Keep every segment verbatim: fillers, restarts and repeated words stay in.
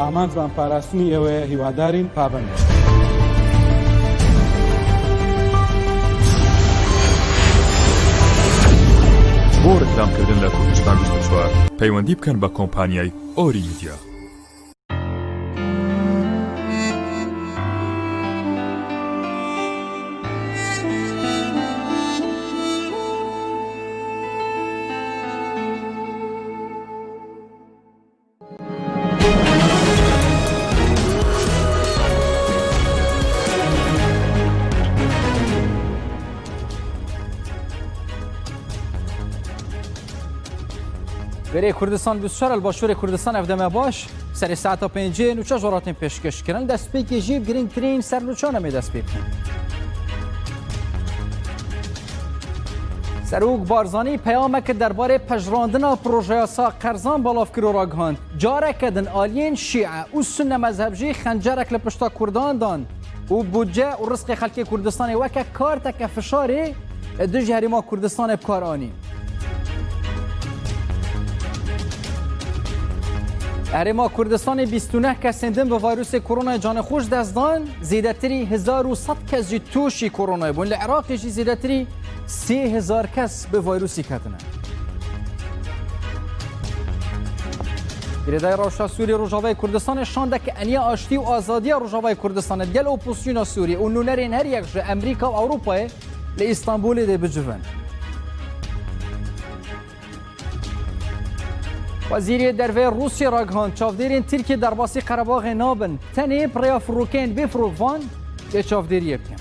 ئامانجمان پاراستنی ئێوەیە، هیوادارین پابەند بن. بۆ ڕێکلامکردن لە کوردستان بیست و چوار، پەیوەندی بکەن بە کۆمپانیای ئۆری میدیا. Berê Kurdistan bîst û çar, li Başûrê Kurdistan ev deme baş, serê saeta pêncê nûçe ji welatên pêşkêş kirin. Destpêkê jî bi girîngtirîn ser nûçan em ê dest pê bikin. Serok Barzanî peyameke derbarê pejirandina projeyasa qerzan belav kir û ragihand, careke din aliyên Şîe û Sunne mezheb jî xencerek li pişta Kurdan dan û budce û rizqê xelkê Kurdistanê weke karteke fişarê dijî Herêma Kurdistanê bi kar anîn. Herêma Kurdistanê bîst û neh kesên din bi vayrûsê koronayê canê xwe ji dest dan, zêdetirî hezar û sed kes jî tûşî koronayê bûn. Li Iraqê jî zêdetirî sê hezar kes bi vayrûsî ketine. Girêdayî Rewşa Sûriyê, Rojavayê Kurdistanê şandeke eniya aştî û azadiya Rojavayê Kurdistanê digel opozisyona Sûriyê û nûnerên her yek ji Amerîka û Ewropayê li Îstanbulê dê bicivin. Wezîrê Derve Rûsya ragihand, çavdêrên Tirkiyê derbasî Qerebaxê nabin, tenê bi rêya firokeyên bêfirovan dê çavdêriyê bikin.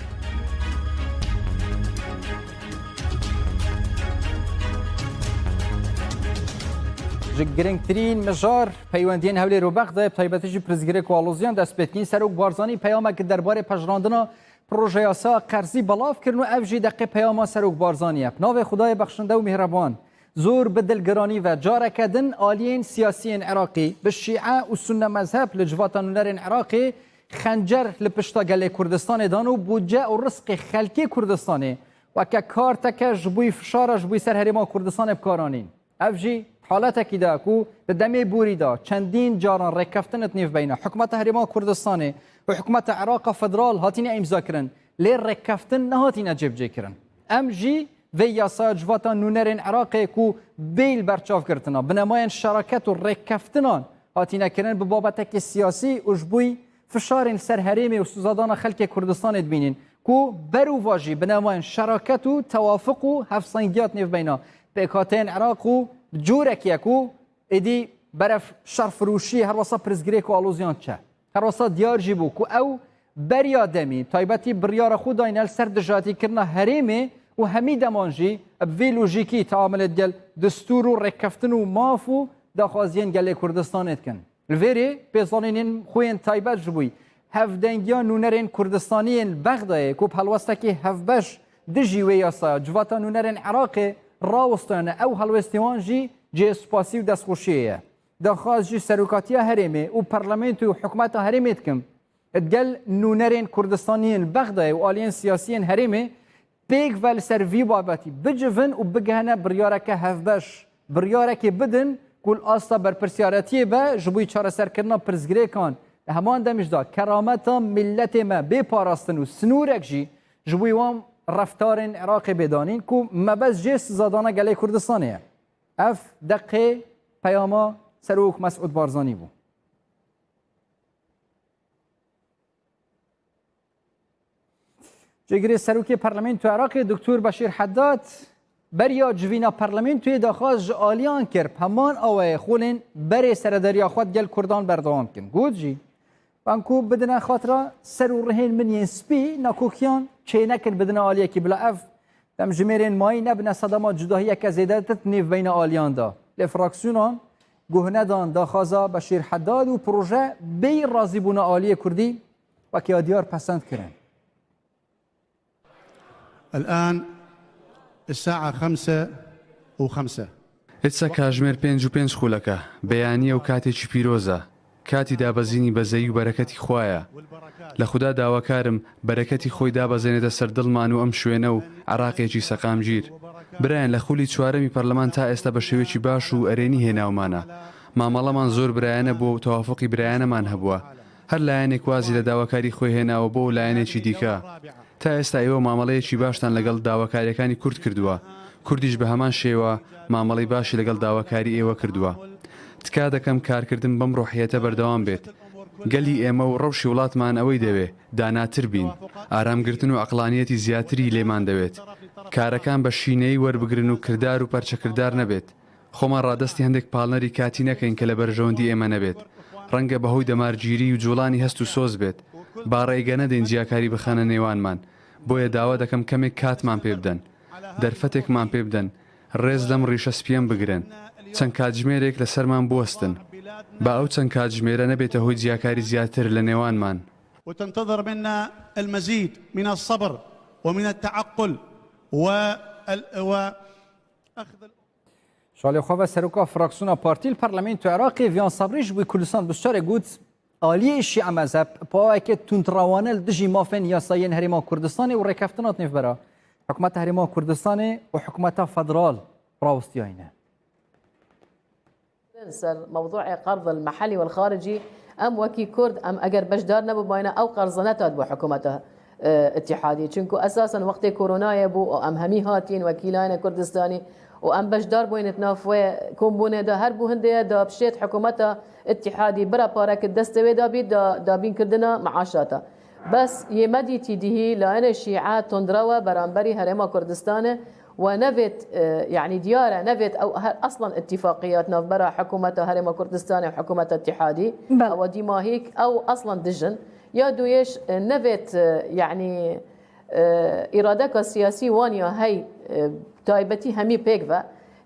Ji girîngtirîn mijar peywendiyên Hewlêr û Bexdayê, bi taybetî jî pirsgirêk û aloziyan dest pê dikin. Serok Barzanî peyamek derbarê pejirandina projeya yasa qerzî belav kirin û ev jî deqê peyama Serok Barzanî ye. Bi navê Xwedayê bexşinde û mîhreban, zor bi dilgiranî ve careke din aliyên siyasiyên Iraqî bi Şîe û Sunne mezheb li civata nûnerên Iraqê xencer li pişta gelê Kurdistanê dan û budce û rizqê xelkê Kurdistanê weke karteke ji bo fişara ji bo ser Herêma Kurdistanê bi kar anîn. Ev jî haletekî de ku di demê borî de çendîn caran rêkeftin di nêvbeyna Hikûmeta Herêma Kurdistanê û Hikûmeta Iraqa Federal hatine îmzakirin, lê rêkeftin nehatine cêbicêkirin. Em jî vê yasaya civata nûnerên Iraqê ku bê li ber çav girtina, binemayên şeraket û rêkeftinan hatine kirin, bi babetekê siyasî û ji bo fişarên ser herêmê û sizadana xelkê Kurdistanê dibînin ku berûva jî binemayên şeraket û tewafiq û hevsengiya di nêvbeyna pêkhateyên Iraq û bi corekî ye ku êdî berev şerfiroşiyê her wesa pirsgirêk û aloziyan çe. Her wesa diyar jî bû ku ew beriya demî taybetî biryara xwe dayne li ser dijayetîkirina herêmê û hemî deman jî bi vê lojîkî teamilê digel destûr û rêkeftin û maf û daxwaziyên gelê Kurdistanê dikin. Li vêrê pêzanînên xwe yên taybet ji bo hevdengiya nûnerên Kurdistanî yên li Bexdayê ku bi helwestekî hevbeş dijî wê yasaya civata nûnerên Iraqê rawestiyane, ew helwestê wan jî cihê spasî û destxweşiyê ye. Daxwaz ji serokatiya herêmê û parlamentoyê û hikûmeta herêmê dikim, digel nûnerên Kurdistanî yên li Bexdayê û aliyên siyasî yên herêmê pêk ve li ser vî babetî bicivin û bigihene biryareke hevbeş, biryarekê bidin ku li asta berpirsiyariyetiyê be ji bo çareserkirina pirsgirêkan. Di heman demî jî de kerameta miletê me bê parastin û sinûrek jî ji bo wan reftarên Iraqê bê danîn ku mebest jê sizadana gelê Kurdistanê ye. Ev deqê peyama Serok Mesûd Barzanî bû. Cêgirê Serokê Parlamentoya Iraqê Doktor Beşîr Heddad beriya civîna Parlamentoyê daxwaz ji aliyan kir, bi heman awayê xolên berê seredariya xwe digel Kurdan berdewam bikin. Got jî, Ban ku bidine xatira ser û rihên min yên spî, nakokiyan çênekin bidine aliyekî bila ev demjimêrên mayî nebine sedema cudahiyeke zêdetir di nêvbeyna aliyan de. Lê fraksiyona guh nedan daxwaza Beşîr Heddad û proje bêyî razîbûna aliyê Kurdî wek ya diyar pesend kirin. الآن الساعة خمسة وخمسة. ئێستا کاژمێر پێنج و پێنج خولەکە، بەیانییە و کاتێکی پیرۆزە. کاتی دابەزینی بەزەیی و بەرەکەتی خوایە. لە خودا داواکارم بەرەکەتی خۆی دابەزێنێتە سەر دڵمان و ئەم شوێنە و عێراقێکی سەقامگیر. برایان، لە خولی چوارەمی پەرلەمان تا ئێستا بە شێوەیەکی باش و ئەرێنی هێناومانە. مامەڵەمان زۆر برایانە بووە و تەوافقی برایانەمان هەبووە. هەر لایەنێک وازی لە داواکاری خۆی هێناوە بۆ لایەنێکی دیکە. تا ئێستا ئێوە مامەڵەیەکی باشتان لەگەڵ داواکاریەکانی کورد کردووە. کوردیش بە هەمان شێوە مامەڵەی باشی لەگەڵ داواکاری ئێوە کردووە. تکا دەکەم کارکردن بەم ڕۆحیەتە بەردەوام بێت. گەلی ئێمە و ڕەوشی وڵاتمان ئەوەی دەوێ، داناتر بین. ئارامگرتن و عەقڵانیەتی زیاتری لێمان دەوێت. کارەکان بە شینەیی وەربگرن و کردار و پەرچەکردار نەبێت. خۆمان ڕادەستی هەندێک پاڵنەری کاتی نەکەین کە لە بەرژەوەندی ئێمە نەبێت. ڕەنگە بەهۆی دەمارگیری و جوڵانی هەست و سۆز بێت. با ڕێگە نەدەین جیاکاری بخەنە نێوانمان. بۆیە داوا دەکەم کەمێک کاتمان پێ بدەن. دەرفەتێکمان پێ بدەن. ڕێز لەم ڕیشە سپیەم بگرن. چەند کاتژمێرێک لەسەرمان بوەستن. با ئەو چەند کاتژمێرە نەبێتە هۆی جیاکاری زیاتر لە نێوانمان. وتنتظر منا المزيد من الصبر ومن التعقل وال-، وأخذ ال- Ji alî xwe ve seroka fraksiyona partî li Parlamentoya Iraqê Viyan Sabrî ji bo Kurdistan Bisyarê got, aliyê Şîe mezheb bi awayeke tundrewane li dijî mafên yasayî yên Herêma Kurdistanê û rêkeftina di nêvbera Hikûmeta Herêma Kurdistanê û Hikûmeta Federal rawestiyayî ne. Ser mewdûê qerz el-mehellî wel-xaricî, em wekî Kurd, em eger beşdar nebûmayne, ew qerze netatibû hikûmeta, e, îtîhadî. Çunku esasen wextê koronayê bû û em hemî hatîn wekî layene Kurdistanî û em beşdar bûyne di nav wê kombûnê de, her bû hindê ye da pişêt hikûmeta îtîhadî bira pareke destê wê de bî da dabînkirina meaşata. Bes yê me dîtî dihî layene Şîe tundrew e beramberî Herêma Kurdistanê. We nevêt, e, yanî diyar e, nevêt ew her aslan îtîfaqiyat navbera hikûmeta Herêma Kurdistanê û hikûmeta îtîhadî. Bel. Ew dîmahîk, ew aslan dijin. Ya duyêş, e, nevêt, e, yanî, e, îradeka siyasî wan ya hey, e, taybetî hemî pêk ve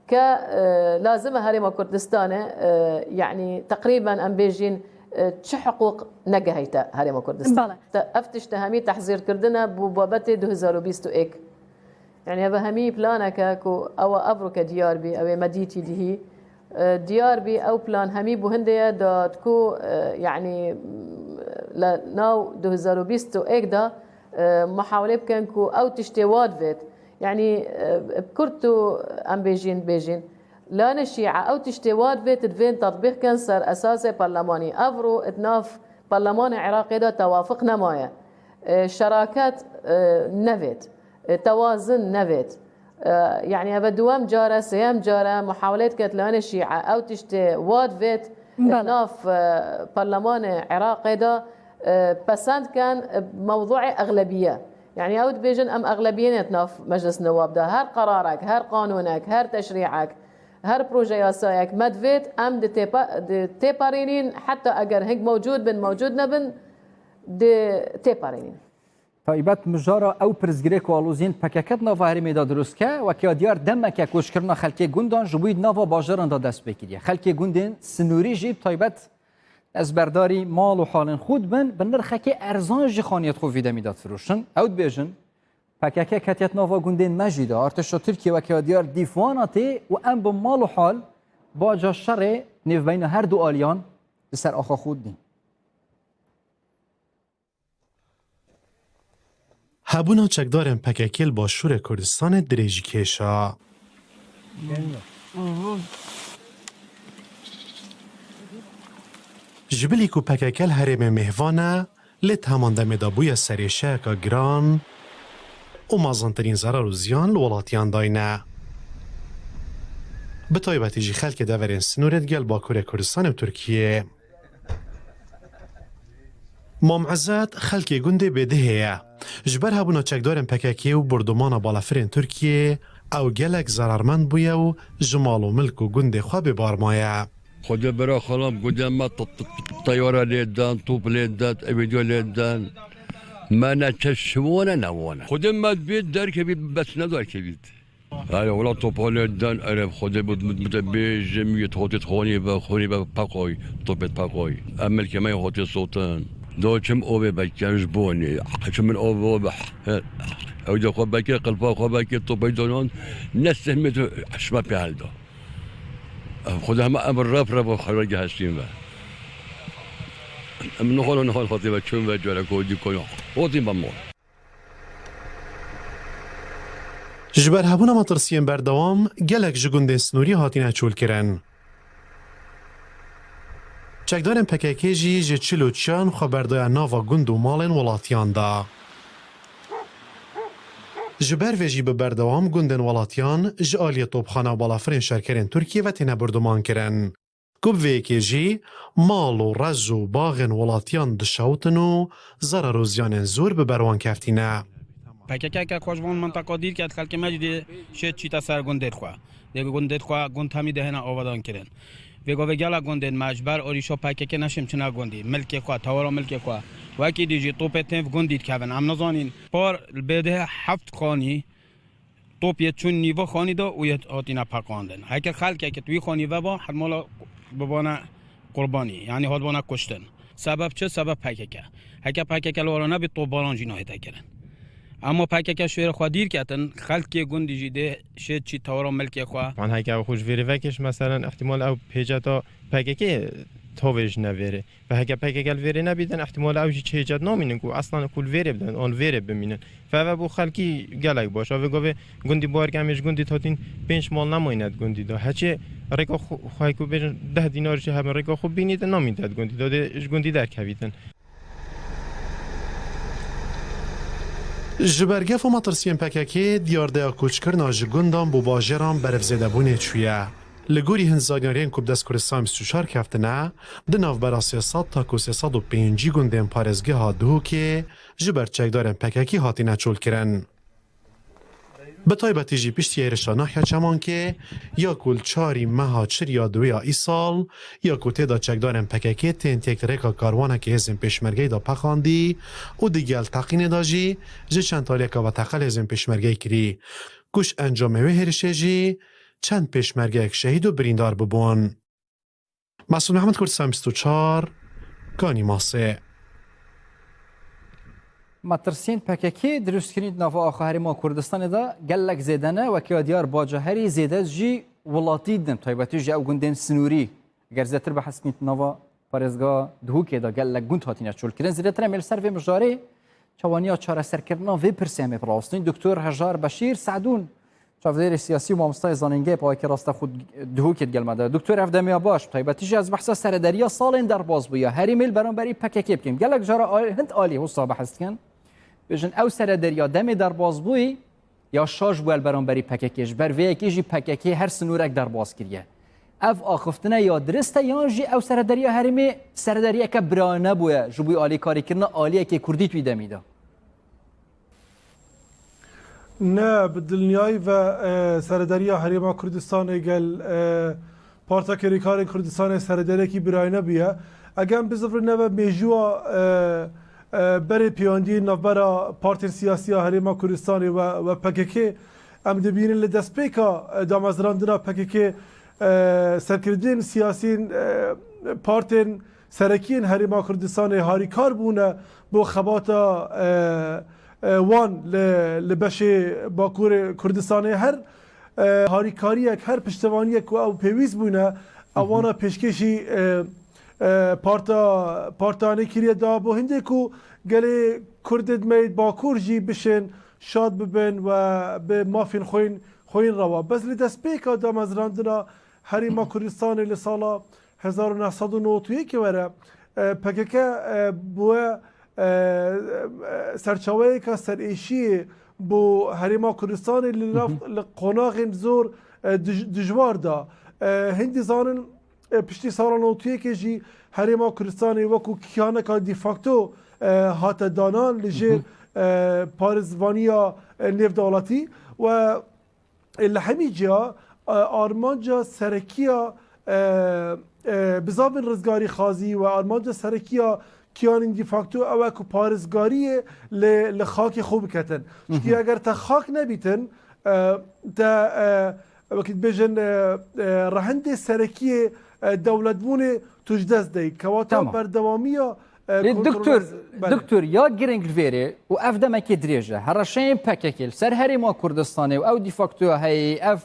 ke, e, lazim e Herêma Kurdistanê, e, yanî teqrîben em bêjîn, e, çi hiqûq negeheyte Herêma Kurdistanê. Bele. Te, ev tişte hemî tehzîrkirdin e bo babetê du hezar û bîst û yek. Yanî ev hemî planek e ku ew evroke diyar bî, ew ê me dîtî dihî. E, diyar bî ew plan hemî bû hindê ye da ku, e, yanî, m, li nav du hezar û bîst û yek de, e, muhawelê bikin ku ew tiştê wa divêt. Yanî, e, bi kurt û em bêjîn, bêjîn. Layene Şîe ew tiştê wa divêt, divên tetbîq kin ser esasê parlemanî. Evro di nav parlemanê Iraqê de tewafiq nemaye. E, şeraket, e, nevêt. E, tewazin nevêt. E, yanî ev e duwem car e, sêyem car e, muhawelê dike layene Şîe ew tiştê wa divêt, Bele. Nav, e, parlemanê Iraqê de, e, pesend ken, e, mewdûê exlebiye. Yanî ew dibêjin em exlebiyê ne di nav Meclis Newab de. Her qerarek, her qanûnek, her teşrîek, her proje yasayek me divêt, em di têpa-, di têparînîn, heta eger hing mewcûd bin, mewcûd nebin, di têparînîn. Taybet mijara ew pirsgirêk û aloziyên P K K di nava herêmê de dirust ke, weke ya diyar demeke koçkirina xelkê gundan ji bo yî di nava bajaran de dest pê kiriye. Xelkê gundên sinûrî jî bi taybet destberdarî mal û halên xwe dibin, bi nirxekê erzan jî xaniyê xwe vî demî de difiroşin. Ew dibêjin, P K K ketiye di nava gundên me jî de. Artêşa Tirkiyê weke ya diyar dîf wana tê û em bi mal û hal baca şerê nêvbeyna her du aliyan li ser axa xwe didîn. Hebûna çekdarên P K K li Başûrê Kurdistanê dirêjîkêş e. Ji bilî ku P K K li herêmê mêvan e, lê di heman demê de bûye serêşeyeka giran û mezintirîn zerar û ziyan li welatiyan dayne. Bi taybetî jî xelkê deverên sinûrê di gel Bakurê Kurdistanê û Tirkiyê. Mam Ezet xelkê gundê bêdihê ye. Ji ber hebûna çekdarên P K K û bordûmana balafirên Tirkiyê ew gelek zerarmend bûye û ji mal û milk û gundê xwe bêbar maye. Xwedê bera xalam gundê me t-, t-, t-, teyare lê dan, top lê dan, evîdiyo lê dan. Me ne çeş wane ne wane. Xwedê me dibê derkevît, bes ne derkevît. Erê, wela topa lê dan, erê, Xwedê bi, bi, bi te bêjim, yê hotê xonî ve, xonî ve peqoy, topê peqoy. Em milkê me hotê sotin. Do çim ovê bekir ji bonê. Çim min ov, ov, he. Ew de xwe bekir, qilpa xwe bekir, topê donan. Ne sehmê tu şima pê hel da. Xwedê hema em ref, ref xwe xelwe gehestîn ve. Em nihol, nihol hotê ve çûn ve, cara ku dî kono. Hotî bamo. Ji ber hebûna metirsiyên berdewam, gelek ji gundên sinûrî hatine çolkirin. Çekdarên P K K jî ji çil û çiyan xwe berdaya nava gund û malên welatiyan de. Ji ber vê jî bi berdewam gundên welatiyan ji aliyê topxana û balafirên şerkerên Tirkiyê ve têne birdoman kirin. Ku bi vê yekê jî mal û rez û baxên welatiyan dişewtin û zerar û ziyanên zor bi ber wan keftîne. P K K ke xwe ji van minteqa dîr ket, xelkê me jî dê şêt çîte ser gundên xwe. Dê gundên xwe gund hemî dê hêne avadan kirin. Vê gavê gela gundên me ji ber arîşa P K K neşên çine gundî. Milkê xwe, tewera milkê xwe. Wekî dî jî topê tên gundî dikevin. Em nizanîn par li bêdê heft xanî top yê çûn nîva xanî de û yê hatîne peqandin. Heke xelkek di wî xanî veba, hemala bibane qurbanî, yanî hatibane kuştin. Sebeb çi? Sebeb P K K. Heke P K K li wara nebî, topbaran jî nahête kirin. Ema P K K şêrê xwe dîr ketin, xelkê gundî jî dê şêt çî tewera milkê xwe. An heke ew xwe ji vêrê vekir, meselen, ihtimal ew pêceta P K K tavê ji nevêrê. Ve heke P K K li vêrê nebîtin, ihtimal ew jî çêcet namînin ku eslan ku li vêrê bidin, an li vêrê bimînin. Ve ve bû xelkî gelek baş. Ev gavê gundî Barkemê ji gundî Tatîn pênc mal nemayne di gundî de. Heçê rêka xwe, xwe ku bêjin deh dînar jî hebin rêka xwe bînîtin, namînte di gundî de. Dê ji gundî derkevîtin. Ji ber gef û metirsiyên P K K, diyardeya koçkirina ji gundan bo bajêran berevzêdebûnê çûye. Li gorî hin zanyariyên ku bi dest Kurdistan bîst û çar keftine, di navbera sê sed ta ku sê sed û pêncî gundên parêzgeha Duhokê ji ber çekdarên P K K hatine çolkirin. Bi taybetî jî piştî êrişa Nahya Çemankê ya ku li çarî meha Çirya duwê ya îsal ya ku tê de çekdarên P K K tên têk rêka karwanekî hêzên pêşmergeyê de peqandî û di gel teqînê de jî ji çend aliyeke ve teqel hêzên pêşmergeyê kirî. Ku ji encamê wê hêrişê jî çend pêşmergeyek şehîd û birîndar bibûn. Mesûd Mehmed, Kurdistan bîst û çar, Kanî Masê. Metirsiyên P K K dirustkirin di nava axa Herêma Kurdistanê de gelek zêde ne, weke ya diyar baca herî zêde jî welatî din, taybetî jî ew gundên sinûrî. Eger zêdetir bihesibîn di nava parêzgeha Duhokê de gelek gund hatine çolkirin. Zêdetir em ê li ser vê mijarê çawaniya çareserkirina vê pirsê em ê birawestin. Doktor Hejar Beşîr Sedûn, çavdêrê siyasî û mamostayê zanîngehê, pawekî rastex û Duhokê digel me de. Doktor, ev demê ya baş, taybetî jî ez behsa serederiya salên derbas bûye herêmê li beramberî P K K bikim. Gelek cara al-, hind alî wisa behs dikin. Bêjin ew serederiya demê derbas bûyî ya şaş bûye li beramberî P K K. Ji ber vê yekê jî P K K her sinûrek derbas kiriye. Ev axiftine ya dirist e yan jî ew serederiya herêmê sederiyeke birayane bûye ji bo alîkarîkirina aliyekê kurdî di wî demî de? Ne, bi dilniyayî ve, e, serederiya Herêma Kurdistanê gel, e, Parta Kerîkarên Kurdistanê serederekî birayî nebûye. Eger em bizivirine ve mêjûwa, e, e, berê pêwendiyê navbera partên siyasî ya Herêma Kurdistanê ve, ve P K K, em dibînin li destpêka, e, damezrandina P K K, e, serkirdên siyasî yên, e, partên serekiyên Herêma Kurdistanê harîkar bûne bo xebata, e, e, wan li, li beşê Bakurê Kurdistanê. Her, e, harîkariyek, her piştevaniyek ku ew pêwîst bûne, ew wana pêşkêşî, e, e, parta, partanê kiriye da bo hindê ku gelê Kurdê di me yê Bakur jî bişên şad bibin we bi mafên xwe yên, xwe yên rewa. Bes li destpêka damezrandina Herêma Kurdistanê li sala hezar û neh sed û nod û yekê were, e, P K K, e, bûye, e, e, serçaweyeka serêşiyê bo Herêma Kurdistanê li nav, li qonaxên zor, e, dij-, dijwar da. E, hindî zanin, e, piştî sala nod û yekê jî Herêma Kurdistanê wekû kiyaneka de facto, e, hate danan li jêr, e, parêzvaniya, e, nêvdewletî we Ê, li hemî ciya, e, armanca serekiya, e, e, bizavên rizgarîxwazî we armanca serekiya kiyanên de facto ew e ku parêzgariyê li, li xakê xwe biketin. Çikî eger te xak nebîtin, e, te, e, wekî dibêjin, e, e, rehindê serekiyê, e, dewletbûnê tu ji dest deyî. Kewata berdewamiya, e, Ê, kontrola doktor, belê. Doktor, ya girîng li vêrê û ev demekê dirêj e. Hereşeyên P K K li ser Herêma Kurdistanê û ew de factoya heyî, ev,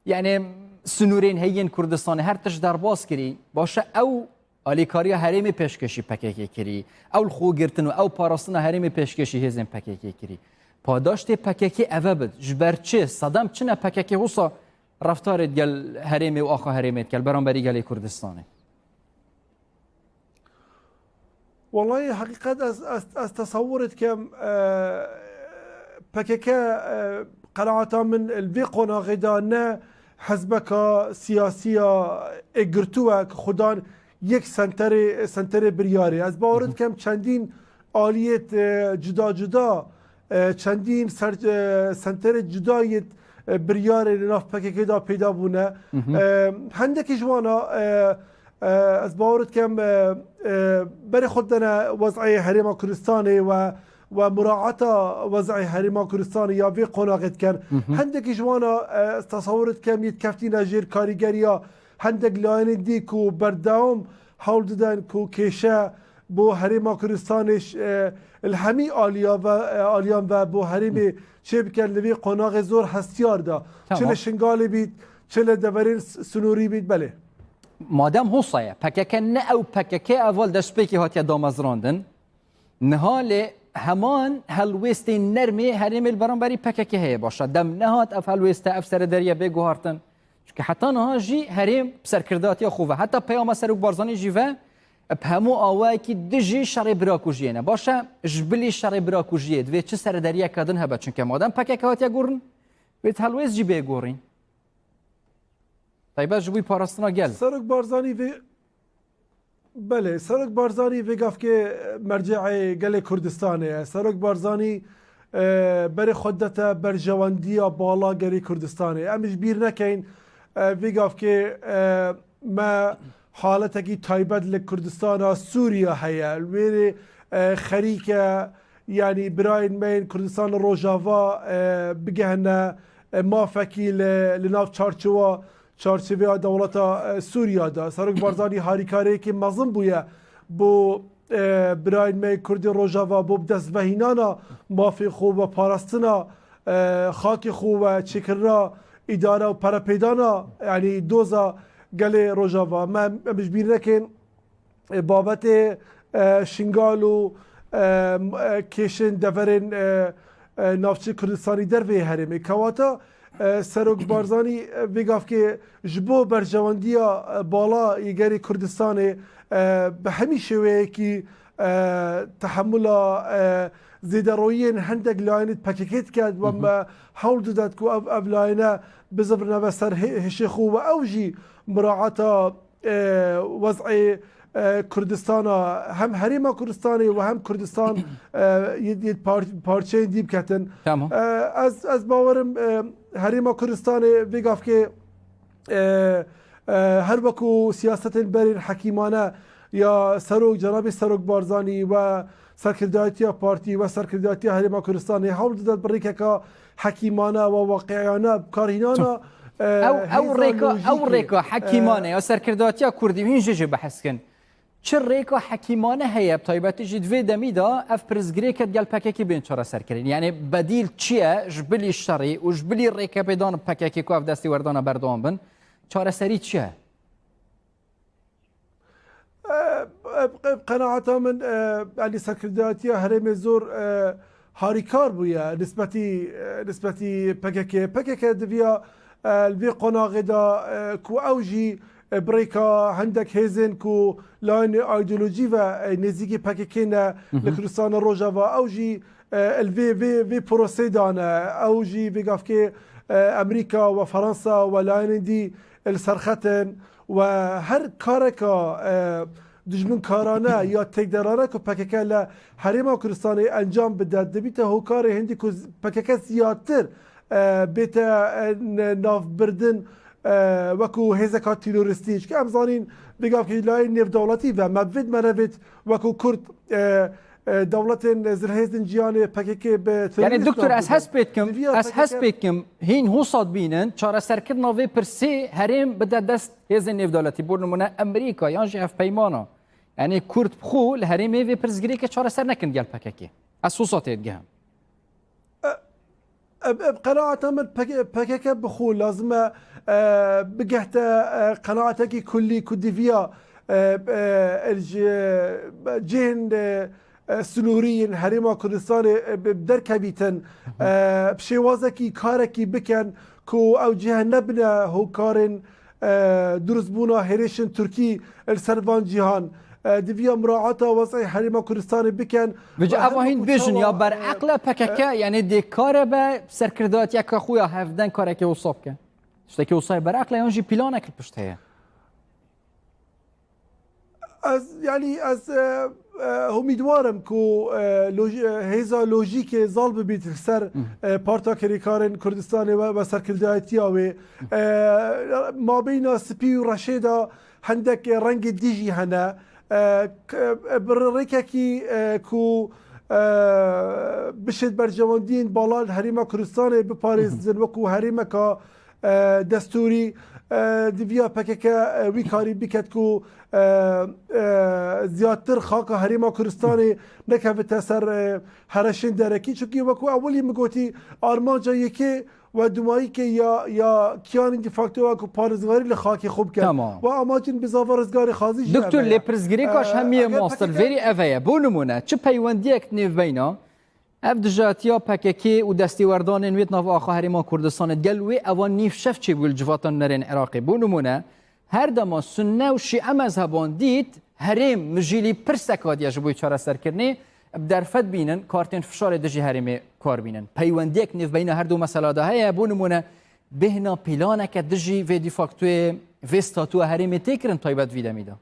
yanî, sinûrên heyî yên Kurdistanê her tişt derbas kirî. Baş e, ew alîkariya herêmê pêşkêşî P K K kirî. Ew li xwe girtin û ew parastina herêmê pêşkêşî hêzên P K K kirî. Padaştê P K K ev e bit. Ji ber çi? Sedem çi ne P K K wisa reftarê digel herêmê û axa herêmê dike li beramberî gelê Kurdistanê? Wellahî heqîqet ez, ez, ez tesewwur dikim, e, P K K, e, qenaeta min li vê qonaxê de ne hizbeka siyasî ya ê girtû ye ku xudan yek senterê, senterê biryarê. Ez bawer dikim çendîn aliyêt, e, cuda cuda, e, çendîn ser, e, senterê cuda yêt, e, biryarê li nav P K K de peyda bûne. E, hendekî ji wana, e, e, ez bawer dikim, e, e, berê xwe didene wez'ê Herêma Kurdistanê we, we muraeta wez'ê Herêma Kurdistanê ya vê qonaxê dikin. Hendekî ji wana, e, ez tesewwur dikim yêt keftîne jêr karîgeriya hendek layînên dî ku berdewam hewl didin ku kêşe bo Herêma Kurdistanê ş-, e, li hemî aliya ve, e, aliyan ve bo herêmê çêbikin li vê qonaxê zor hestiyar de. Çi Tamam. li Şingalê bît, çi li deverên s-, sinûrî bît, belê. Madem hosa ye, P K K ne ew P K K heval destpêkê hatiye damezrandin. Niha lê heman helwêstên nermê herêmê li beramberî P K K heye. Başa dem nehat ev helwêste, ev serederiye bê guhartin. Çunke heta niha jî herêm bi serkirdatiya xwe ve, heta peyama Serok Barzanî jî ve, bi hemû awayekî dijî şerê birakujiyê ne. Baş e, ji bilî şerê birakujiyê divê çi seredariyeke din hebe? Çunke madem P K K hatiye gorin, divê helwêst jî bê gorîn. Taybet ji bo parastina gel. Serok Barzanî vê Belê, Serok Barzanî vê gavkê merceê gelê Kurdistanê ye. Serok Barzanî, e, berê xwe dete berjewendiya bala gelê Kurdistanê. Em ji bîr nekeyn, e, vê gavkê, e, me haletekî taybet li Kurdistana Sûriya heye. Li wêrê, e, xerîke, yanî birayên me yên Kurdistana Rojava, e, bigehine, e, mafekî li, li nav çarçewa çarçeveya dewleta, e, Sûriya de. Serok Barzanî harîkareyekî mezin bûye bo, e, birayên me Kurdê Rojava, bo bi dest vehînana mafê xwe ve parastina, e, xakê xwe ve çêkirina îdare û perepêdana, yanî doza gelê Rojava. Me, em ji bîr nekin, e, babetê, e, Şingal û, e, m-, e, kêşên deverên, e, e, navçê Kurdistanî derveyê herêmê. Kewata, e, Serok Barzanî, e, vê gavkê ji bo berjewendiya, e, bala yê gerê Kurdistanê, e, bi hemî şêweyekî, e, tehemula, e, zêderoyiyên hendek layînê P K K dike, we me hewl didet ku ev, ev layîne bizivirine ve ser hê-, hêşê xwe û ew jî muraeta e, wez'ê, e, Kurdistana, hem Herêma Kurdistanê û hem Kurdistan, e, yê, yê par-, parçeyên dî biketin. Tamam. E, ez, ez bawerim, e, Herêma Kurdistanê vê gavkê, e, e, her weku siyasetên berên hekîmane ya Serok, Cenabê Serok Barzanî we serkirdayetiya partî we serkirdayetiya Herêma Kurdistanê hewl dide bi rêkeka hekîmane we waqiiyane bikarhînana, e, Ew, ew hêza rêka, ew lojîkê, rêka e, hekîmane ya serkirdayetiya Kurdî hîn jê jê behs kin. Çi rêka hekîmane heye, bi taybetî jî di vê demî de ev pirsgirêke digel P K K bên çareserkirin? Yanî bedîl çi ye ji bilî şerî û ji bilî rêkepêdan P K K ku ev destêwerdana berdewam bin? Çareserî çi ye? E, e, e, qenaeta min, e, yanî serkirdayetiya herêmê zor, e, harîkar bûye nisbetî, e, nisbetî P K K. P K K diviya, e, li vê qonaxê de, e, ku ew jî, e, bi rêka hendek hêzên ku layînê îdeolojî ve, e, nêzîkî P K K ne li Kurdistana Rojava, ew jî, e, li vê, vê, vê proseyê de ne. Ew jî vê gavkê, e, Amerîka we Fransa we layînên dî li ser xet in. We her kareka, e, dijminkarane ya têkderane ku P K K li Herêma Kurdistanê encam bide, dibîte hokarê hindî ku z-, P K K ziyatir, e, bête, e, n-, navbirdin, e, weku hêzeka terorîstî. Çike em zanîn, vê gavkê layên nêvdewletî ve me bivêt me nevêt weku Kurd, e, e, dewletên zilhêzên cîhanê P K K bi terorîst Yanî doktor, ez hes pê dikim, ez hes pê dikim, hîn hosa dibînin, çareserkirina vê pirsê herêm bide dest hêzên nêvdewletî, bo nimûne Amerîka yan jî hevpeymana. Yanî Kurd bi xwe li herêmê vê pirsgirêkê çareser nekin gel P K K. Ez hosa tê digihim. Ev, ev qenaeta min P K K, P K K bi xwe lazim e, e, bigehte, e, qenaatekî kullî ku diviya, e, e, ji cihên, e, e, sinûrî yên Herêma Kurdistanê, e, bi, derkevîtin, e, bi şêwazekî karekî bikin ku ew cih nebine hokarên, e, durustbûna hêrişên Tirkî li ser van cîhan. e, diviya muraata wez'ê Herêma Kurdistanê bikin. Vêca ev hîn bêjin ya bereqle P K K, e, yanî dê kare be serkirdayetiyeke xwe ya hevdeng karekê wisa bike. Tiştekî wisa ye bereqle yan jî planek li pişt heye? Ez, yanî ez, e, e, umîdwar im ku, e, loj-, e, hêza lojîkê zal bibît li ser, e, Parta Kirêkarên Kurdistanê we, we serkirdayetiya wê. E, mabeyna spî û reşê de hindek rengê dî jî hene. E, k-, e, bi rêkekî, e, ku, e, bişêt berjewendiyên bala li Herêma Kurdistanê biparêzin, wekû herêmeka, e, destûrî, e, diviya P K K, e, wî karî biket ku, e, e, ziyadtir xaka Herêma Kurdistanê nekevite ser, e, hereşên derekî. Çunkî wekû ewilî min gotî, armanca yekê we dumayîkê ya, ya kiyanên de facto ya ku parêzgarî li xakê xwe bikin. Tamam. We amacên bizava rizgarê xazî jî Doktor, ev e. Lêpirsgirêka ji hemiyê mastir verî ev e. Bo nimûne, çi peywendiyek nêvbeyna ev dijatiya P K K û destêwerdanên wê di nav axa Herêma Kurdistanê, gel wê evan nîv şev çêbû li civata nerên Iraqê? Bo nimûne, her dema Sunne û Şîe mezheban dît herêm mijîlî pirsek hatiye ji bo çareserkirinê, bi derfet bînin kartên fişarê dijî herêmê kar bînin. Peywendiyek nêvbeyna her du mesela de heye. Bo nimûne, bêhna planeke dijî vê de factoyê, vê statuya herêmê tê kirin taybet vî demî de?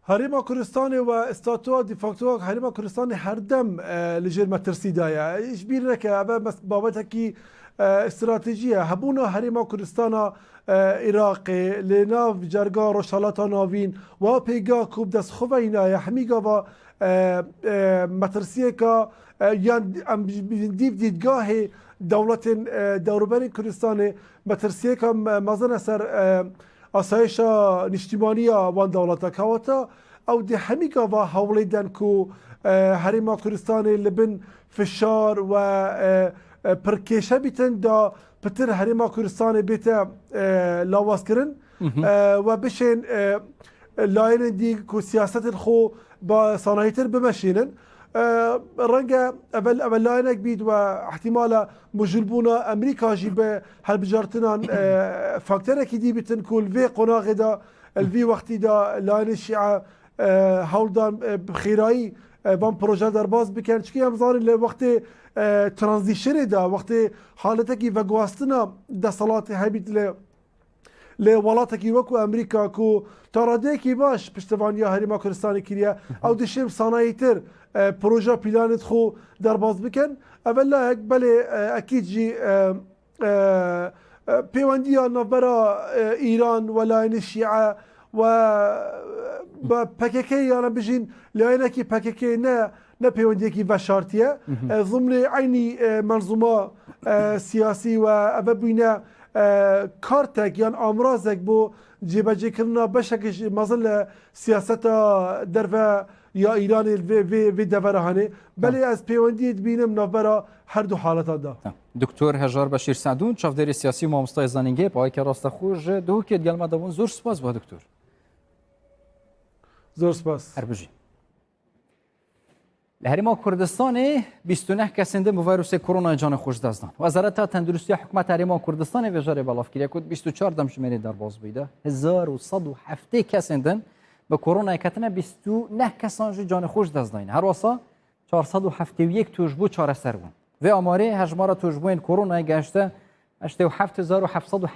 Herêma Kurdistanê we statuya de facto Herêma Kurdistanê her dem, e, li jêr metirsî de ye. Ji bîr neke, ev e mes-, babetekî, e, stratejî ye. Hebûna Herêma Kurdistana, e, Iraqê li nav cerga Rojhalata Navîn wa pêga ku bi dest xwe ve înaye hemî gava, e, e, metirsiyeka, e, yan em dîv dîdgahê dewletên, e, dewroberên Kurdistanê metirsiyeka me-, mezin e ser, e, asayişa niştîmaniya wan dewleta kewata, ew dê hemî gava hewlê den ku, e, Herêma Kurdistanê li bin fişar we, e, e, pirkêşe bîtin da pitir Herêma Kurdistanê bête, e, lawazkirin, e, we bişên, e, layinên dî ku siyasetên xwe ba sanayîtir bimeşînin. E, renge evel, evel layinek bît we ihtimala mujilbûna Amerîka jî bi helbijartinan, e, fakterekî dî bitin ku li vê qonaxê de, li vî wextî de layinê Şîe, e, hewl dan, e, bi xêrayî, e, van proje derbas bikin. Çikî em zanin li wextê, e, tranzîşinê de, wextê haletekî veguhastina desthilatê hebît li li welatekî wekû Amerîka ku ta radeyekî baş piştevaniya Herêma Kurdistanê kiriye, ew dişêm sanayîtir, e, proje planê xwe derbas bikin. Ev e layek, belê, e, ekîd jî, e, e, e, pêwendiya navbera, e, Îran, welayînê Şîe we, e, P K K, yana bijîn layînekî P K K ne, ne pêwendiyekî veşartiye. E, zimnê eynî, e, menzûma, e, siyasî we ev e bûyne, e, kartek yan amrazek bo cêbecêkirina beşek ji mezin li siyaseta derve ya Îranê li vê, vê, vê devera hene. Belê ez pêwendiyê dibînim navbera her du haleta de. Doktor Hejar Beşîr Sedûn, çavdêrê siyasî û mamosta yê zanîngehê, bi awayeke rastexwe ji Duhokê digel me de bûn. Zor spas bo, doktor. Zor spas. Her bijî. Li Herêma Kurdistanê bîst û neh kesên din bi vayrosê koronayê canê xwe ji dest dan. Wezareta Tenduristiya Hikûmeta Herêma Kurdistanê vê carê belav kiriye ku di bîst û çar demjimêrê derbas bûyî de hezar û sed û heftê kesên din bi koronayê ketine, bîst û neh kesan jî canê xwe ji dest dayîne. Her wisa çar sed û heftê û yek tûj bû çareser bûn. Vê amarê hejmara tûjbûyên koronayê gehişte heştê û heft hezar û heft sed û